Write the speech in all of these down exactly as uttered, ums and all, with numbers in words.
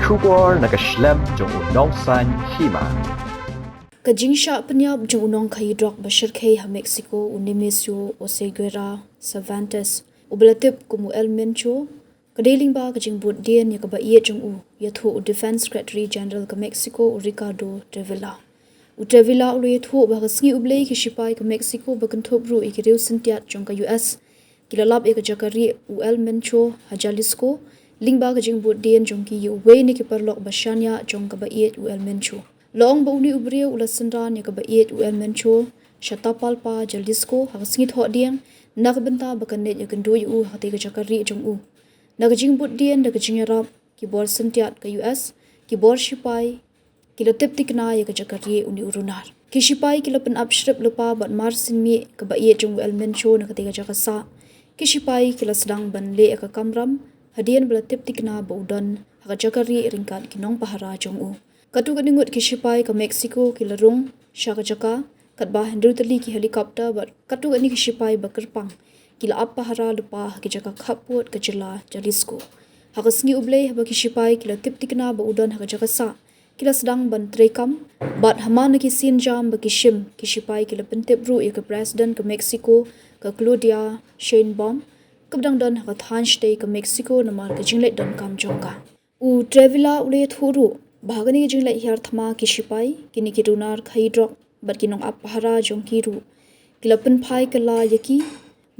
Khubor na ka shlem jong u nongsaiñ hima. Ka jingshah pynïap jong u nongkhaïi drok ba shyrkhei ha Mexico, u Nemesio Oseguera Cervantes, uba la tip kum u El Mencho, ka dei lyngba ka jingbuddien ïa kaba ïeit jong u, ïathuh u Defense Secretary General ka Mexico, u Ricardo Trévilla. U Trévilla u la ïathuh ba ha ka sngi U Blei ki shipai ka Mexico, ba kynthup ruh ïa ki riew syntiat jong ka U S, ki la lap ïa ka jaka rieh u El Mencho ha Jalisco lyngba ka jingbuddien jong ki ïa uwei na ki paralok ba shaniah jong kaba ïeit u El Mencho. La ong ba une u briew u la synran ïa kaba ïeit u El Mencho sha Tapalpa, Jalisco, ha ka sngi Thohdieng, na ka bynta ba kan leit ïakynduh ïa u ha katei ka jaka rieh jong u. Na ka jingbuddien da ka jingïarap ki bor syntiat ka U S, ki bor shipai ki la tip thikna ïa ka jaka rieh une u runar. Ki shipai ki la pynap shrip lypa bad marsien mih kaba ïeit jong u El Mencho na katei ka jaka sah. Ki shipai ki la sdang ban leh ïa ka kamram hadien ba la tip thikna ba u don ha ka jaka rieh ryngkat ki nongpahara jong u. Katto katne ngut ki shipai ka Mexico ki la rung sha ka jaka, katba hynriew tylli ki helicopter bad katto katne ki shipai ba kyrpang ki la ap pahara lypa ha ki jaka khappud ka jylla Jalisco. Ha ka sngi U Blei, haba ki shipai ki la tip thikna ba u don ha ka jaka sah, ki la sdang ban treikam bad ha man la ki sienjam ba ki shim, ki shipai ki la pyntip ruh ïa ka President ka Mexico, ka Claudia Sheinbaum, kaba dang don ha ka thaiñ shatei ka Mexico namar ka jingleit donkam jong ka. U Trévilla u la ïathuh ruh ba ha kane ka jingleit hiar thma ki shipai, kine ki runar khaïi drok bad ki nongap pahara jong ki ruh ki la pynphai kylla ïa ki,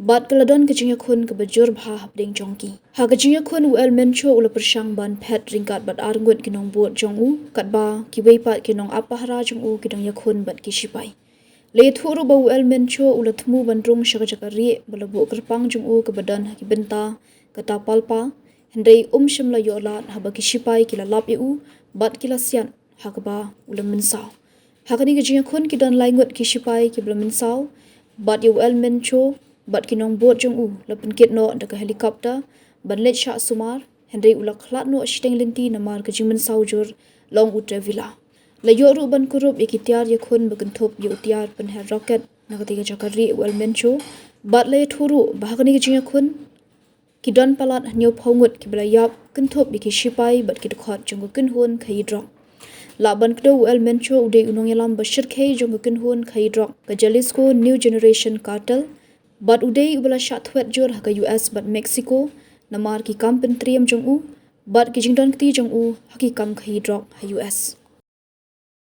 bad ka la don ka jingïakhun kaba jur bha hapdeng jong ki. Ha ka jingïakhun u El Mencho u la pyrshang ban phet ryngkat bad ar ngut ki nongbud jong u, katba kiwei pat ki nongap pahara jong u ki dang ïakhun bad ki shipai. La ïathuh ruh ba u El Mencho u la thmu ban rung sha ka jaka rieh ba la buh kyrpang jong u kaba don ha ki bynta ka Tapalpa, hynrei um shym la ïoh lad haba ki shipai ki la lap ïa u bad ki la siat ha kaba u la mynsaw. Ha kane ka jingïakhun ki don lai ngut ki shipai kiba la mynsaw, bad ïa u El Mencho bad ki nongbud jong u la pynkit noh da ka helicopter ban leit shah sumar, hynrei u la khlad noh shiteng lynti namar ka jingmynsaw jur, la ong u Trévilla. La ïoh ruh ban kurup ïa ki tiar ïakhun ba kynthup ïa u tiar pynher rocket na katei ka jaka rieh u El Mencho, bad la ïathuh ruh ba ha kane ka jingïakhun ki don palat hynñiewphew ngut kiba la ïap, kynthup ïa ki shipai bad ki dkhot jong ka kynhun khaïi drok. Lah ban kdew, u El Mencho u dei u nongïalam ba shyrkhei jong ka kynhun khaïi drok ka Jalisco New Generation Cartel, bad u dei uba la shah thwet jur ha ka U S bad Mexico namar ki kam pyntriem jong u bad ki jingdon kti jong u ha ki kam khaïi drok ha U S.